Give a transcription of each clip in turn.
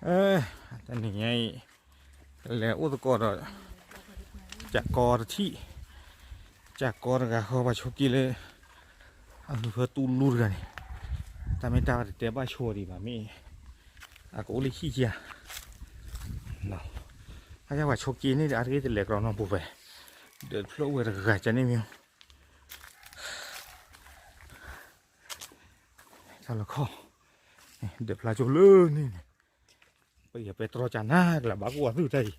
အ တနံၤညါအံၤ လဲၤအိၣ်သကိးဒီး ကၠးကီတထံၣ်, ကၠးကီတဂၤဃီ ပှၤဆိးက့လၢ အဟုဖၢတူၢ်လူတဂၤန့ၣ်, တၢ်မ့ၢ်တၢ်ဝဲတတဲဘၣ်ဆိဒံးဘၣ်မ့ၢ်, အကအိၣ်လၢဟံၣ်ဧါ, အဝဲဆိးက့န့ၣ်ဒီးအါတက့ၢ်တလဲၤကရီနီၢ်ပူၤဖဲ, ဒီးဖျၢၣ်ဝဲတဂၤကန့ၣ်မ့ၢ် တၢ်လီၤခီ, ဒၢးဖျါကၠိလၢန့ၣ်န့ၣ်, ပယပဲတြီကနၤကလးဘၣ်ကအိၣ်အသုတၢ်အံၤ,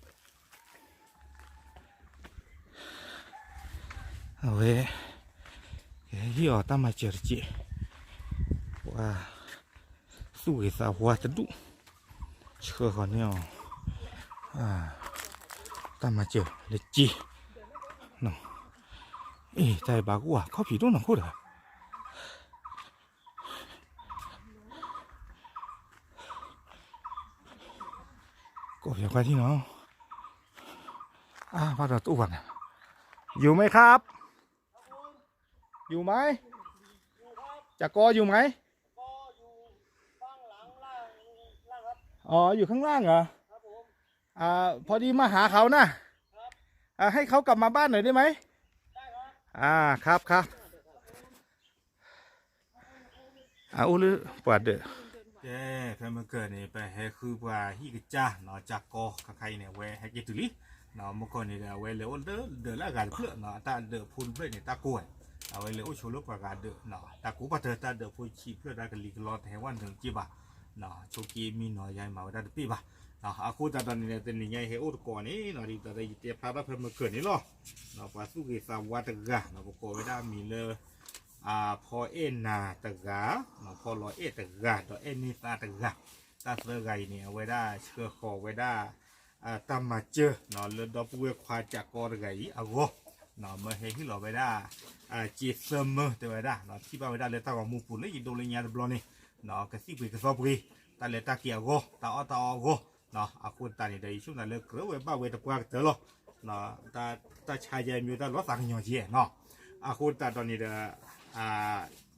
အဝဲ ကဟ့ၣ်အီၤတၢ်မၤစၢၤတက့ၢ်, ပှၤ သူၣ်ဂ့ၤသးဝါတဒူၣ်, ဆှၢဃီၤန့ၢ်အီၤ တၢ်မၤစၢၤလၢက့, အ့ တၢ်အံၤဘၣ်ကအိၣ်အခီၣ်ဖံးဒိၣ်နီၢ်ခိၣ်ဒီး ကိးပှၤခွါထံၣ်နီၤ, အါ ဘၣ်ဒီးတအိၣ်ဘၣ်နၤ, ယူၤမ့ၢ်ခါပ်, ယူၤမ့ၢ်, ကၠးကီယူၤမ့ၢ်, อ๋อ อยู่ข้างล่างเหรอ อ่า พอดีมาหาเขานะ อ่า ให้เขากลับมาบ้านหน่อยได้ไหม อ่า ครับครับ အအိၣ်လၢပှၤဒၢး, ကဲ ဖဲမုၢ်ကၢၢ်န့ၣ် ပဟဲဃုပှၤဟံၣ်ကစၢ်နီၤ ကၠးကီ ခါခါအံၤန့ၣ် အဝဲဟဲက့ၤတုၤလံ, မုၢ်ကၢၢ်န့ၣ်ဒီး အဝဲလဲၤအိၣ်လၢဒၢးလၢအဂၤတဖျၢၣ်နီၤ အတၢ်ဒၢးဖိတဖျၢၣ်န့ၣ် တၢ်ကိးဝဲ, အဝဲလဲၤအိၣ်ဆိးလၢပှၤဂၤဒၢးနီၤ တၢ်ကိးဘၣ်တၢၢ် တၢ်ဒၢးဖိဆံးဖျၢၣ် တၢ်ကလံၤကလီ တဟဲဝဲနုာ်က့ဘၣ်, ဆိးက့မံနီၤ ယၤမၤဝဲဒၣ်တပ့ၢ်ဘၣ်, အဃိသတးဒီးန့ၣ်ဒီး တနံၤညါအံၤဟဲအိၣ်သကိးန့ၣ်နီၤ ဒ်သိးဒီးယတဲဖျါထီၣ်ဖဲမုၢ်ကၢၢ်န့ၣ်လီၤ, ပှၤသူၣ်ဂ့ၤသးဝါတဂၤနီၤ ပကိးဝဲဒၣ်မံၤလၢ ဖီအဲၣ်နၤတဂၤ, ဖီလီၤအဲၣ်တဂၤ ဒီးအဲၣ်န့ၢ်သါတဂၤ, တၢ်သၢဂၤအံၤန့ၣ် အဝဲဒၣ်ဆှၢဃီၤဝဲဒၣ် တၢ်မၤစၢၤ လၢဒီပုၢ်ဝဲၢ်ခွါကၠးကီတဂၤအံၤအဂီၢ်, မၢဟဲဟ့ၣ်လီၤဝဲဒၣ် စ့သၢမၢတဲဝဲဒၣ်, ထံၣ်ဘၣ်ဝဲဒၣ်လၢတၢ်ဂီၤမူပူၤလၢယဒိလၢညါတဘျီန့ၣ်, ကသံၣ်ပှ့ၤကသီပှ့ၤ, တၢ်လဲၤတၢ်က့ၤအဂီၢ်, တၢ်အီၣ်တၢ်အီအဂီၢ်, အဃိသတးန့ၣ်ဒီး ယဆိကမိၣ်လၢကြၢးဝဲဘၣ်ဝဲတပှၢ်ကတၢၢ်လီၤ, တၢ်ဆါယဲမ့ၢ်တၢ်လီၤသးကညီၤကဲနီၤ, အဃိသတးဒီးန့ၣ်ဒီး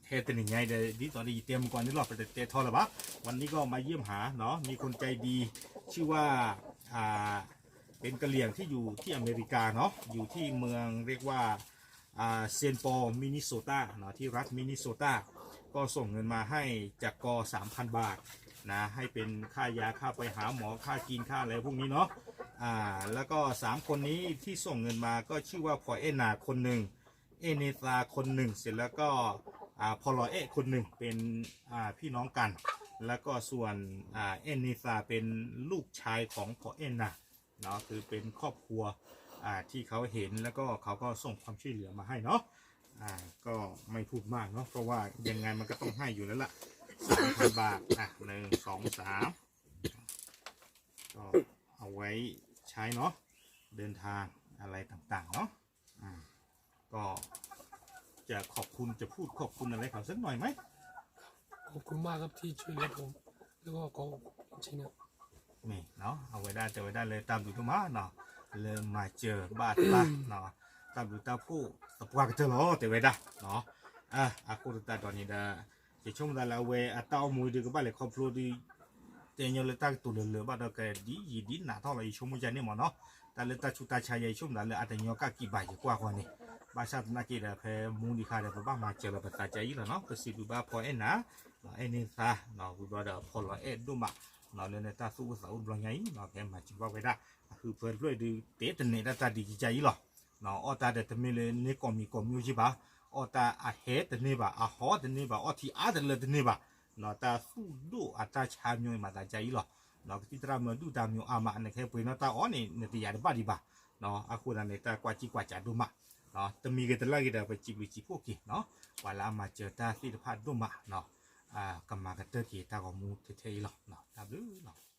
ဟဲတနံၤညါအံၤဒီး ဒ်သိးဒီးယတဲမုၢ်ကီၢ်န့ၣ်လီၤ ပတတဲထီလၢၤဘၣ်, วันนี้ก็มาเยี่ยมหาเนาะ มีคนใจดี ชื่อว่า เป็นกะเหรี่ยงที่อยู่ที่อเมริกาเนาะ อยู่ที่เมืองเรียกว่าอ่าเซนต์ปอลมินนิโซตาเนาะที่รัฐมินนิโซตาก็ส่งเงินมาให้จากกอสามพันบาทนะให้เป็นค่ายาค่าไปหาหมอค่ากินค่าอะไรพวกนี้เนาะอ่าแล้วก็สามคนนี้ที่ส่งเงินมาก็ชื่อว่าพอเอนาคนหนึ่งเอเนซาคนหนึ่งเสร็จแล้วก็อ่าพอลอเอะคนหนึ่งเป็นอ่าพี่น้องกันแล้วก็ส่วนอ่าเอเนซาเป็นลูกชายของพอเอนา เนาะคือเป็นครอบครัวอ่าที่เขาเห็นแล้วก็เขาก็ส่งความช่วยเหลือมาให้เนาะอ่าก็ไม่พูดมากเนาะเพราะว่ายังไงมันก็ต้องให้อยู่แล้วล่ะสามพันบาทอ่ะหนึ่งสองสามก็เอาไว้ใช้เนาะเดินทางอะไรต่างๆเนาะอ่าก็จะขอบคุณจะพูดขอบคุณอะไรเขาสักหน่อยไหม ขอบคุณมากครับที่ช่วยเหลือผมแล้วก็ขอจริงๆนะ မ့ၢ်နီၤ အဝဲဒၣ်တဲဝဲဒၣ်လၢတၢ်ဘျုးဒိၣ်မးနီၤ လၢမၤစၢၤဘၣ်တၢ်နီၤ တၢ်ဘျုးတၢ်ဖှိၣ်သပှၢ်ကတၢၢ်လီၤ တဲဝဲဒၣ်နီၤ အဃိသတးဒီးန့ၣ်ဒီး ယဆိကမိၣ်သးလၢအဝဲအတၢ်အိၣ်မူဒုးကဘၣ်လဲၤခီဖျိဒုး တဲညီလၢတၢ်ကတိၤလၢလၢာ်ဘၣ်ဒီးကဒ်ယံာ်ဒ်နးထီၣ်လီၤ ယဆိကမိၣ်ယါန့ၣ်မ့ၢ်နီၤ တၢ်လၢတၢ်ဆူးတၢ်ဆါယါ ယဆိကမိၣ်သးလၢအတညီကၣ်ကံဘၣ်ယကွၢ်ဃီန့ၣ် ဘၣ်ဆၣ်သနာ်က့ဒီး ဖဲမူဒံးခါဒီး ပဘၣ်မၤစၢၤလီၤပသးကါအံၤလီၤနီၤ ပစံးဘျုးဘၣ်ဖီအဲၣ်နၤ အဲၣ်န့ၢ်သါ ဝံၤဘျီဒီးဖီလီၤအဲၣ်ဒိၣ်မး လၢနတၢ်သူၣ်အိၣ်သးအိၣ်တဘျီညါအံၤ ဖဲမၤစၢၤဘၣ်ဝဲဒၣ် အဟုဖၢတဖျၢၣ်ဒုး တဲတနဲၤဒၣ်တၢ်ဒ်ယါအံၤလီၤ အီၣ်တၢ်ဒီးတမ့ၢ်လၢန့ၢ်ကိးမံၤကိးမျိုးက့ဘၣ် အီၣ်တၢ်အဟဲတန့ၢ်ဘၣ် အဟီတန့ၢ်ဘၣ် အီၣ်ထံအါတလၢတန့ၢ်ဘၣ် တၢ်သူၣ်ဒိၣ်အတၢ်ဆါမျိုးအံၤမၤသးကါအံၤလီၤ ကသံၣ်သရၣ်မၢဒုၣ်ဒါမျိုးအါမး နကဟဲပှ့ၤနီၣ်တၢ်အီၣ်န့ၣ် နတယာ်တဘၣ်ဒံးဘၣ် အဃိသတးန့ၣ် တၢ်ကွၢ်ကံကွၢ်စးဒိၣ်မး တမံၤဂ့ၤတလၢ်ဂ့ၤဒီး ပစံးဘျုးစံးဖှိၣ်က့ၤ ပှၤလၢအမၤစၢၤတၢ်သ့ၣ်တဖၣ်ဒိၣ်မး ကမၤကတၢၢ်က့ၤတၢ်ဂီၤမူထဲထဲအံၤလီၤ တၢ်ဘျုးလီၤ